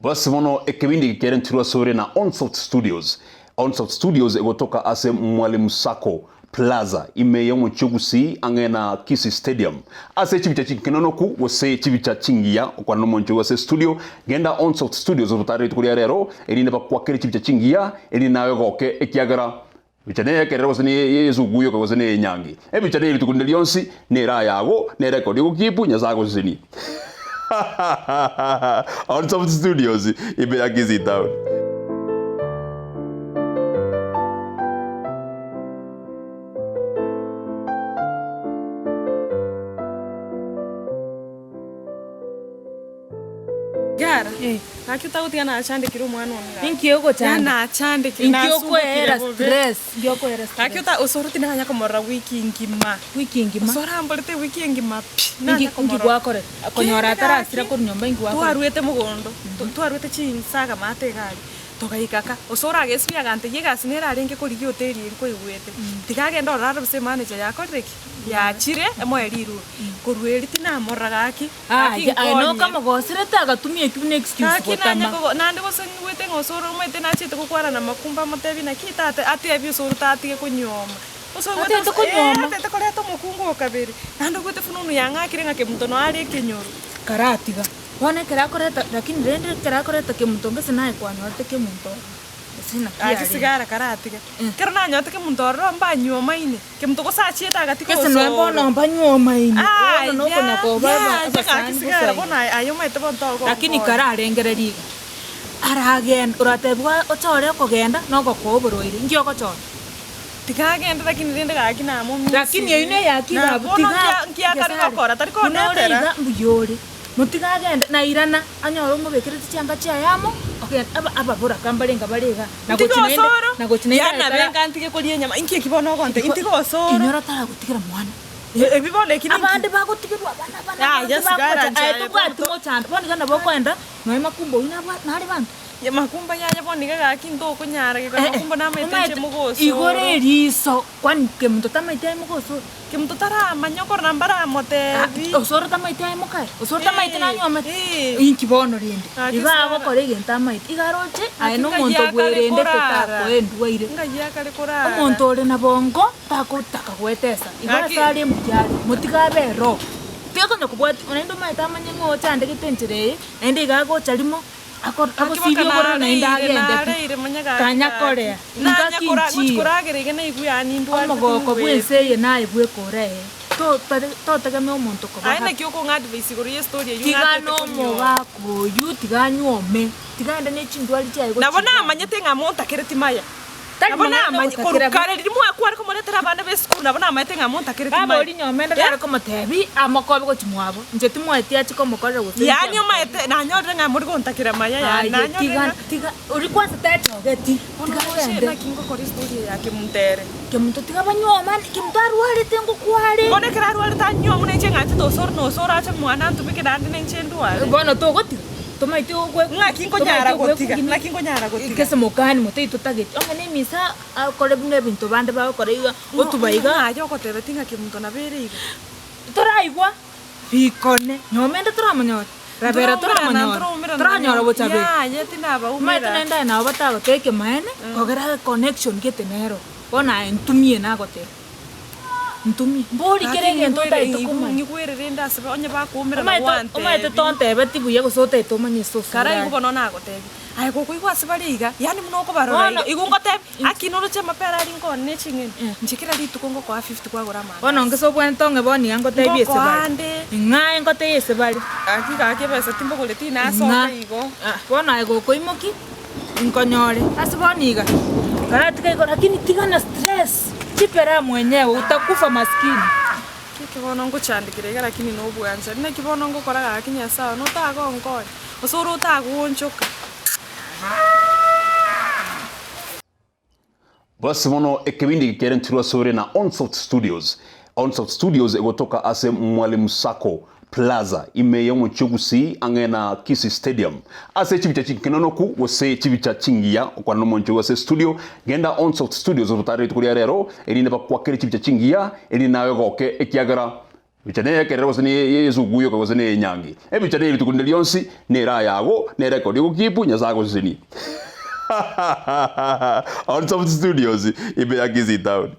Basi bono ekebindi eke kerentirwe asore na Onsoft Studios. Onsoft Studios egotoka ase Mwalimu Sacco Plaza ime y'omochie o Gusii ang'e na Kisii Stadium. Ase chibicha chinkenonoku gose chibicha chingiya okwana nomonche oyo ase estudio, genda Onsoft Studios obotaare rituko ria rero erinde bakwakere chibicha chingiya erinde naye ogoke ekiagera Ebicha neyekerero gose ney'esuguku yoka gose ney'enyangi. Ebicha neye rituko rinde rionsi, nere ayago, nere ekori ogokipu, Nyasae agosesenie. On Soft Studios, ime ya Kisii Town. Gara, gaki otagotiga nachandekire omwana one gaki. Inki ogochanda? Yaani nachandekire, Inki nasumbokire okoera bobe. stress? Inki okoera Gaki stress? ota osoro tinanya komorora wiki ngima. Wiki engima? Osoro amborete wiki engima pi, Inki nanya inki komorora. gwakorete? Konyora Kende atarasira gaki, korwa nyomba inki gwakorete? twarwete mogondo, twarwete chinsaga maate iga aria, togaika ka, osoro agesibia agantebia egasi nere arenge korigia hoteli eria kwaigwete, tiga agende ororo arore gose emanager yakorire ki? Yachire emoe rirube. Korwa erio tinamorora gaki. Gaki Aye, aye nkonye. nokamogoserete agatumia ekio buna excuse Gaki nanye gotama. kogo naende gose nyigwete ng'a osoro omanyete nachete gokwana na makumba amotebie naki tata atebie osoro tatige konyuoma. Osoro obwate Atagete ee konyuoma? atagete koreta omokungu o kabere, naende obwate fununu yang'akire ng'a kemunto noe are ekenyoro. Karatiga. Bono ekero akoreta lakini rende ekero akoreta kemunto ngese naye kwanyorete kemunto ororo. Gose naki Gaki yarenge. sigara karatiga. Eh. Ekero nanyorete kemunto ororo mbanyuomaine. Kemunto gose achiete agatika Gese noe osoro. bono mbanyuomaine, bono nokonya Aya, koba aba- yaya, gaki abasani sigara bosa bono iga. aye aye omanyete bono Lakini togonkonya. kararengereria iga, aragenda oratebigwe ochore okogenda na ogokoa oborwaire, inki ogochora? Tiga agende lakini rende gaki namomisire. Lakini eyio neyaki Na igabu, bono tiga nkia nkiakare Gesare, gokora, tari buna ore kondetera. iga mbuya ore, motige agende, nairana, anyore omobekereti chianga chiaye amo, ogenda aba ababoraka mbarenge bare igaa. Na Ntige gochi naende, osoro, na gochi naende yaani aye nabe tara- nka ntige koria enyama, inki eki bono ogonte, Igo- intige osoro. Inyora taragotigera mwana. E- ebi bono eki ninki? Abande bagotigerwa abana abana Yaya, abanto sigara bagocha, inche aye aye tobwati bono to- mochando, bono iga nabo okoenda, nonya makumba oyio nabwa- nare banto. Ya makumba yaya bono iga gaki ntokonyara geka Eh, eh, makumba namaete inche omanyete, mogosoro. igoro eriso, kwani kemunto tamaeti aye mogosoro? Kemunto taramanya okorora mbaramotebi. Ah, osoro tamaeti aye mokaye, osoro tamaeti Eh, nanyuomete. eh. Inki bono rende? Gaki Iga Sarah. agokora egento amaete, iga aroche aye Gaki nomonto ng'ai akare bwerendete korara. takoa endwaire. Ng'ai akare korara. Omonto ore na bongo takotaka goetesa, igo Gaki- ase are mbuya are, motige abe ero. Tiga konya kobwati, naende omanyete amanye ng'a ochandegete enchera eye, naende iga agocha rimo, ako- Gaki agosiria boka obororo naende nareire, agende pi. nareire manya gaki Tanya gaki. korea, Nanya ngaki kora- ngochi nchiyo. koragera iga naigwe yaani ndwarete Omogoko tingweti. bw'ense eye naye bweka ore ee, to- tore- totegemea omonto koba Aye happy. naki okong'a advice igoro ye story eywo Tiga ng'atete konyuoma. nomogaka oyio, tiga anyuome, tiga aende ne chindwari chiaye Nabo gochia namanyete ng'a montakereti maya. Tari Nabo mang'ana namanye nogotakera korwa bo. kare riria mwakware komoretera abana b'esukuru nabo namanyete ng'a montakereti Baba maya. oria nyomende Eh? nare komotebi amokobe gochia mwabo, inche timoeti achie komokorera gose inche Yaani amokobe. omaete nanyorire ng'a mori gontakera maya yaani Aye nanyorire tiga ng'a tiga oria kwanza techogeti, bono tiga roche agende. naki ngokora estory eye ya kemunto ere. Kemunto tiga banyuomane, kemunto arwarete ngokware. Bono ekero arwarete anyuomwe na inche ng'anchete osoro na osoro ache mwane antumeke naende na inche ndware. Bono togotiga, tomaeti ogwe Ng'aki nkonyara tomaeti gotiga, ogwekugini. naki nkonyara gotiga. Gese mokani motei totageti, onye na emisa akore buna ebinto bande bagokora iga, otuba iga. Ng'a aye ogotebeti ng'a kemunto nabo ere iga. Toraigwa bikone, nyomba ende toramonyore, rabera Ntoraumerana, toramonyora, ntoraumerana toranyora bochaberi. Yaya Omanyete tinabaumera. naende aye nabo batagoteba ekemaene, kogera connection gete nero, bono aye ntumie nagoteba, ntumie, mbori kera egento otagete komanya. Nyigwere rende ase onye bakoumerana Omanyete omanyete gwantebi. tontebeti buya gose otagete omanye ase osure Karaigwe aye. bono nagotebi, aye gokoigwa ase bare iga, yaani buna okobarora Bono iga, igo ngotebi, Aki noroche amapera aria nkoonia ne ching'eni, inche kera rituko ngokoa fifty kwagora amandasi. Bono ngese obwenerete ong'e bono iga ngotebie ase Ngokoa bare. ande. Ing'aye ngotebie ase bare. Gaki gaki ebesa timbogoreti Ing'a. nasoka igo. Bono aye gokoimoki nkonyore ase bono iga karatiga igo lakini tiga na stress jipe raha mwenyewe utakufa maskini. Keke bono ngochandekera iga lakini nobwanchani naki bono ngokora gaki Nyasaye one otagonkonya gose ore otagoonchoka. Basi bono ekebindi eke kerentirwe asore na Onsoft Studios. Onsoft Studios egotoka ase Mwalimu Sacco Plaza ime y'omochie o Gusii ang'e na Kisii Stadium. Ase chibicha chinkenonoku gose chibicha chingiya okwana nomonche oyo ase estudio, genda Onsoft Studios obotaare rituko ria rero erinde bakwakere chibicha chingiya erinde naye ogoke ekiagera. Ebicha neye ekerero gose neye esuguku yoka gose neye enyangi. Ebicha neye rituko rinde rionsi, nere ayago, nere erekodi ogokeep, Nyasae agosesenie. Onsoft Studios, ime ya Kisii Town.